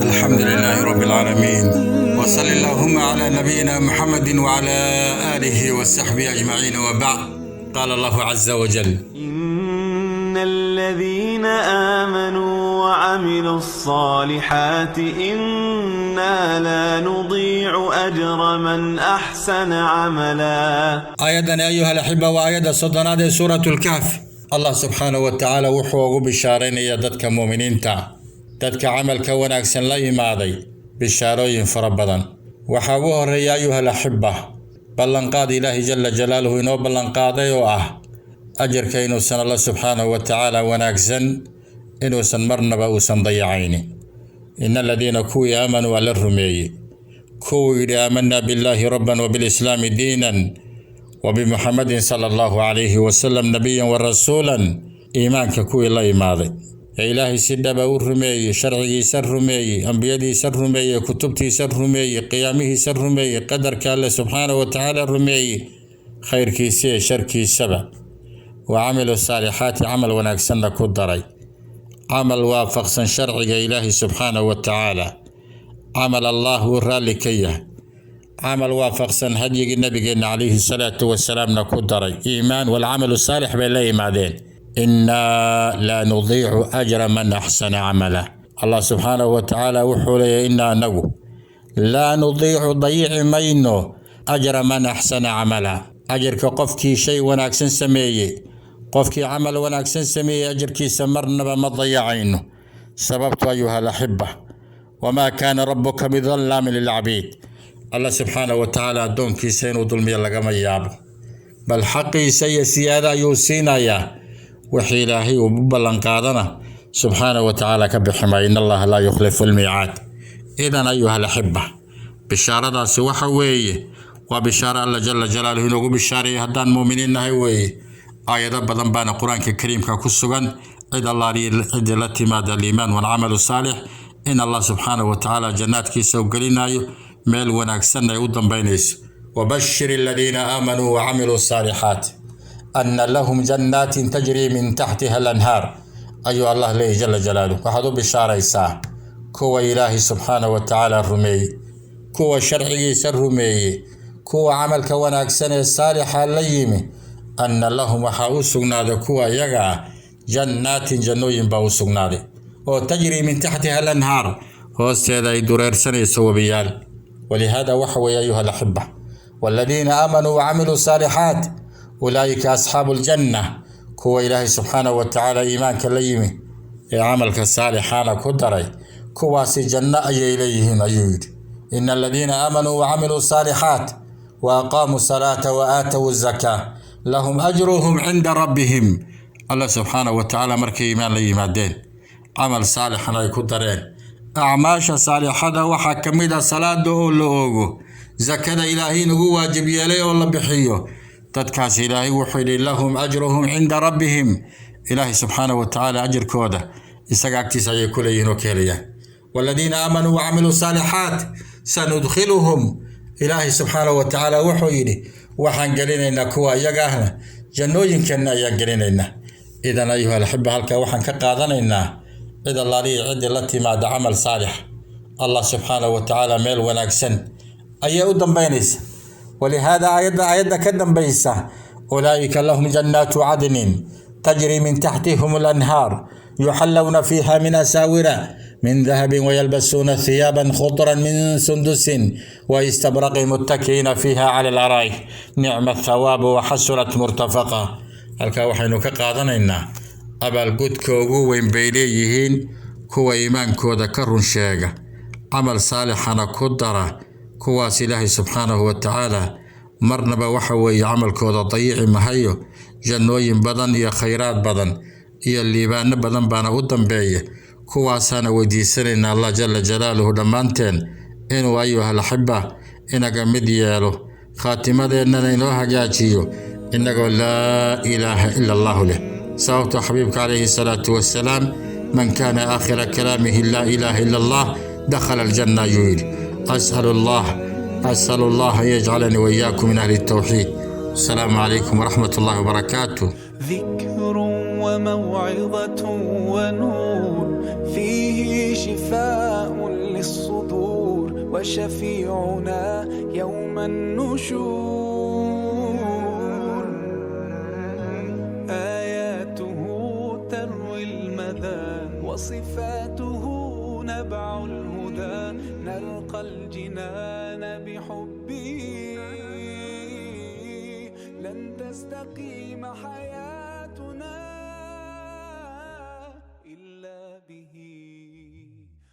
الحمد لله رب العالمين، وصل اللهم على نبينا محمد وعلى آله وصحبه أجمعين، وبعد. قال الله عز وجل: إن الذين آمنوا وعملوا الصالحات إنا لا نضيع أجر من أحسن عملا. Aayadani, ayuha alaxiba, waa aayadda 30aad ee Suuratu Lkahf. Allah subxaanahu wa tacaala wuxuu ugu bishaaraynayaa dadka muuminiinta, dadka camalka wanaagsan la imaaday, bishaarooyin fara badan. Waxaa ugu horeeya, ayuha alaxiba, ballanqaad Ilaahi jala jalaaluhu inoo ballanqaaday, oo ah ajarka inuusan Alla subxaanahu wa tacaala wanaagsan inuusan marnaba uusan dayacaynin. Ina aladiina, kuwii, aamanuu, Alla rumeeyey, kuwuu yidhi aamanaa billaahi rabban wabilislaami diinan wabimuxamadin sala allahu calayhi wasalam nabiyan wa rasuulan, iimaanka kuwii la imaaday ee Ilaahay si dhaba u rumeeyey, sharcigiisa rumeeyey, ambiyadiisa rumeeyey, kutubtiisa rumeeyey, qiyaamihiisa rumeeyey, qadarka Alle subxaanahu wa tacaala rumeeyey, khayrkiisa iyo sharkiisaba, wa camilu saalixaati, camal wanaagsanna ku daray, camal waafaqsan sharciga Ilaahay subxaanahu wa tacaala, camal Allah uu raalli ka yahay, camal waafaqsan hadyigii nabigeenna calayhi salaatu wasalaamna ku daray, iimaan walcamalu saalix bay la imaadeen. Innaa laa nudiicu ajra man axsana camala. Allah subxaanahu wa tacaala wuxuu leeyahay: innaa, anagu, laa nudiicu, dayici mayno, ajra man axsana camala, ajarka qofkii shay wanaagsan sameeyey, qofkii camal wanaagsan sameeyey ajarkiisa marnaba ma dayacayno. Sababtu, ayuha alaxiba, wamaa kaana rabuka bidallaamin lilcabiid. Allah subxaanahu wa tacaala addoonkiisa inuu dulmiyo lagama yaabo, bal xaqiisa iyo siyaada ayuu siinayaa. Wixii Ilaahay uu u ballanqaadana subxaanahu wa tacaala ka bixi maayo. In Allaha laa yukhlifu lmiicaad. Idan, ayuha alaxiba, bishaaradaasi waxa weeye waa bishaaro Alla jala jalaaluhu inoogu bishaareeyay haddaan muuminiin nahay weeye. Aayado badan baana Qur-aanka Kariimka ku sugan, cid Allaaliyo ciddii la timaada aliimaan walcamalu saalix in Allah subxaanahu wa tacaala jannaadkiisa u gelinayo, meel wanaagsanna ay u dambaynayso. Wabashir aladiina aamanuu wacamiluu saalixaat ana lahum jannaatin tajrii min taxtiha alanhaar, ayuu Allah leeyahy jala jalaaluh. Waxaad u bishaaraysaa kuwa Ilaahay subxaanahu wa tacaala rumeeyey, kuwa sharcigiisa rumeeyey, kuwa camalka wanaagsan ee saalixa la yimi, anna lahum, waxaa u sugnaaday kuwa iyaga ah, jannaatin, jannooyin baa u sugnaaday oo tajrii min taxtiha alanhaar, hoosteeda ay dureersanayso webiyaal. Walihaada waxa weeye, ayuha alaxiba, waladiina aamanuu wacamiluu saalixaat ulaa'ika asxaabu aljanna. Kuwa Ilaahay subxaanahu wa tacaala iimaanka la yimi ee camalka saalixaana ku daray, kuwaasi janno ayay leeyihiin, ayuu yidhi. Ina aladiina aamanuu wacamiluu saalixaat wa aqaamuu salaata wa aatow zakaa lahum ajruhum cinda rabbihim. Allah subxaanahu wa tacaala markay iimaan la yimaadeen, camal saalixana ay ku dareen, acmaasha saalixada waxaa ka mid a salaada oo la oogo, zakada Ilaahay nagu waajib yeelay oo la bixiyo. Dadkaas Ilaahay wuxuu yidhi: lahum ajruhum cinda rabbihim. Ilaahay subxaanahu wa tacaala ajirkooda isaga agtiisa ayay ku leeyihiin oo ka helayaan. Waladiina aamanuu wacamiluu saalixaat sanudkhiluhum, Ilaahay subxaanahu wa tacaala wuxuu yidhi waxaan gelinaynaa kuwa iyaga ahna jannooyinkeenna ayaan gelinaynaa. Idan, ayuha alaxiba, halkaa waxaan ka qaadanaynaa cid Allaaliya ciddii la timaada camal saalix, Allah subxaanahu wa tacaala meel wanaagsan ayay u dambaynaysa. Walihaada aayadda ka dambaysa: ulaa'ika lahum jannaatu cadnin tajri min taxtihim alanhaar yuxallawna fiiha min asaawira min dahabin wayalbasuuna thiyaaban khudran min sundusin waistabraqin muttakiina fiiha cala alaraa'ik nicma athawaabu waxasunat murtafaqa. Halkaa waxaynu ka qaadanaynaa abaalgudka ugu weyn bay leeyihiin kuwa iimaankooda ka run sheega, camal saalixana ku dara. Kuwaas Ilaahay subxaanahu wa tacaala marnaba waxa weeye camalkooda dayici mahayo. Jannooyin badan iyo khayraad badan iyo liibaano badan baana u dambeeya. Kuwaasaana weydiisanaynaa Allah jala jalaaluhu dhammaanteen inuu, ayuha alaxiba, inaga mid yeelo, khaatimadeennana inoo hagaajiyo innagoo laa ilaaha ila allahu leh. Sababtoo xabiibka calayhi salaatu wasalaam: man kaana aakhira kalaamihi laa ilaaha ila allah dakhala aljanna, ayuu yidhi. As'alu allah an yajcalanii waiyaakum min ahli altawxiid. Asalaamu calaykum waraxmat ullahi wabarakaatu. ذكر وموعظة ونور فيه. شفاء للصدور وشفيعنا يوم النشور. آياته تروي المدى وصفاته نبع الهدى، نلقى الجنان بحبه لن تستقيم حياتنا.